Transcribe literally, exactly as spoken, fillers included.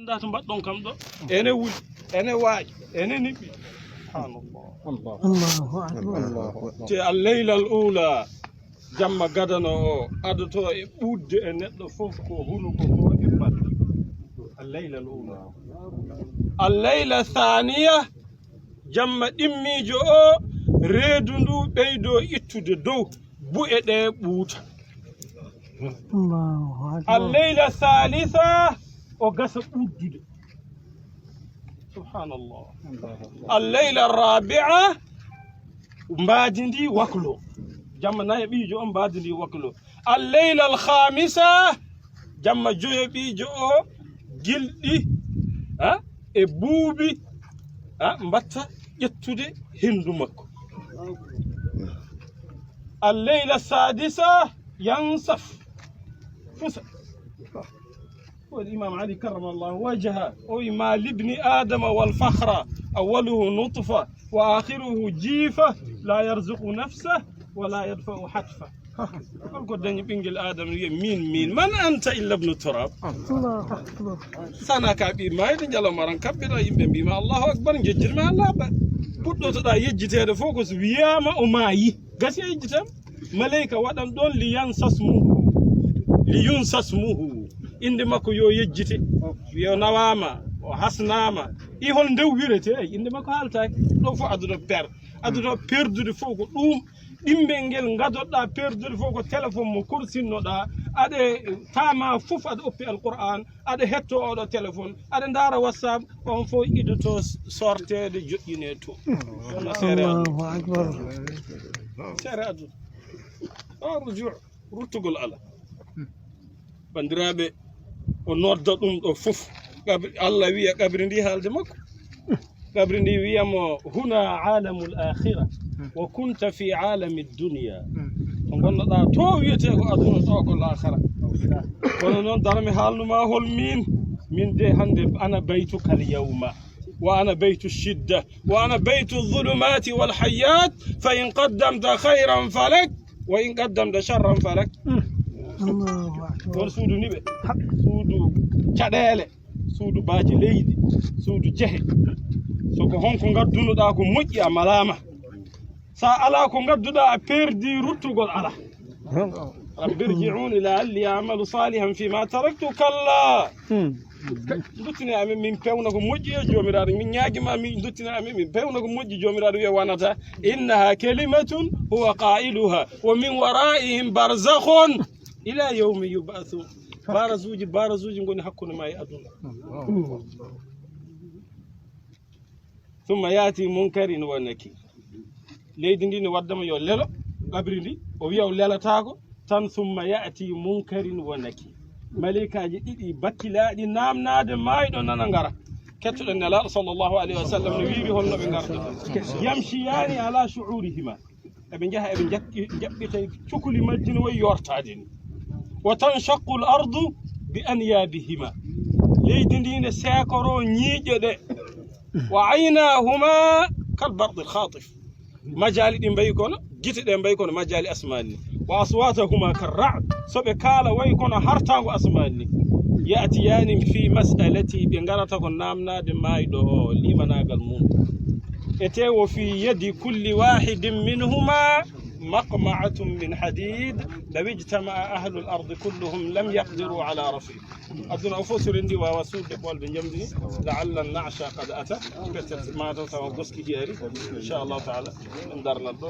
Ndaa to mbaɗɗon kam ɗo. Ene wuli, ene waaƴi, ene niɓɓi. Subhanallah. Allahu akbar. Te al-layla al-ula, jamma gadano o, adoto e ɓuuɗde e neɗɗo fof ko hunuko ko e ɓalli. Al-layla al-ula. Al-layla thaniya, jamma ɗimmiijo o, reedu ndu ɓeydo ittude dow, bu'e ɗe ɓuuta. Allahu akbar. Al-layla thalitha, o gasa ɓuuɗdude. Subhanallah. Al-layla rabi'a, mbaadi ndi waklo. Jamma nayaɓiijo on, mbaadi ndi waklo. Al-layla al-khamisa, jamma joyaɓiijo o, gilɗi, ha, e buubi, ha, mbatta ƴettude hendu makko. Al-layla sadisa, yansaf. Fusa. Ko Imam Ali karramallahu wajha, o wi: "Ma libni Adama wal fakhra, awwaluhu nutfa, wa akhiruhu jifa, la yarzuqu nafsa, wa la yadfa'u hatfa." Holko dañi ɓinngel Adama wiya: "Min, min, man anta illa ibnu turab?" Allahu akbar. Sana ka ɓi mayde, njalo maran kabbira, yimɓe mbima: "Allahu akbar, jejjirma Allah ba." Puɗɗotoɗa yejjiteede fof ko so wiyama o maayi. Gasi a yejjitam. Maleyka waɗan ɗon li yansasmuhu, li yunsasmuhu. Innde makko yo yejjite. Wiya o nawaama, o hasnaama. I hol ndew wirete, ay, innde makko haaltaaki. Ɗo fof aduna per-, aduna perdude fof ko ɗum. Ɗimmel ngel ngadoɗa perdude fof ko téléphone mo korsinnoɗa. Aɗe taama fof aɗa oppi Alqur'an, aɗa hetto oɗo téléphone, aɗa ndaara WhatsApp, on fof idoto sorteede, joƴƴine to. Kono seere aduna. Allahu akbar. Seere aduna. O rujuu, ruttugol ala. Banndiraaɓe, o nodda ɗum ɗo fof. Qabri, Allah wiya qabri ndi haalde makko. Qabri ndi wiya mo: "Huna alamul akhira, wa kunta fi alami dunya." Ko ngonnoɗa to wiyete ko aduna, ɗo ko laakhara. Kono noon, dara mi haalnuma hol min. Min de hannde ana baytuka al yawma, wa ana baytu shidda, wa ana baytu dhulumati wal hayyat, fa in qaddamta khayran falak, wa in qaddamta sharran falak. Allahu akbar. Ɗon suudu niɓe, suudu caɗeele, suudu baaji leydi, suudu jehe. So ko honko ngaddunoɗa ko moƴƴi, a malaama. Sa ala ko ngadduɗa, a perdi, ruttugol ala. Rabbi irji'uni la'alli a'malu salihan fima taraktu. Kalla. Duttine amin, min pewna ko moƴƴi e Joomiraaɗo. Min ñaagima, min duttine amin, min pewna ko moƴƴi. Joomiraaɗo wiya wanata: "Innaha kalimatun huwa qailuha, wa min waraihim barzakhun ila yawmi yub'athun." Barasuuji, barasuuji ngoni hakkunde ma e aduna. Thumma ya'ti munkarin wa nakir. Leydi ndi ne waddama yo lelo, qabri ndi, o wiya o lelataako, tan thumma ya'ti munkarin wa nakir. Maleykaaji ɗiɗi bakkilaaɗi naamnaade maayɗo nana ngara. Kettuɗen Nelaaɗo sallallahu alayhi wa sallam no wiiri holno ɓe ngarata. Yamshiyaani ala shu'urihima. Eɓe njaha, eɓe njaɓɓi-, njaɓɓita cukuli majji no wayi yortaade ni. Wa tanshaqqu al ardu bi anyabihima. Leydi ndi ne seekoro ñiiƴe ɗe. Wa aynahuma kal barqi al khatif. Majaali ɗi mbayi kono, gite ɗe mbayi kono majaali asmaani ni. Wa aswatahuma kar ra'd. So ɓe kaala wayi kono hartaango asmaani ni. Ya'tiyaani fi mas'alati, ɓe ngarata ko naamnaade maayɗo o, limanaagal mum. Ete: "Wa fi yadi kulli wahidin minhuma maqma'atun min hadid, law ijtama'a ahlul ardi kulluhum lam yaqdiru ala raf'i." Aduna o fof so rendi waawa suuɗde ɓolde njamndi ni, la'alla an-na'sha qad ata, peut-être mataw tawa goskiiji ari, inchallahu taala, en darnat ɗo.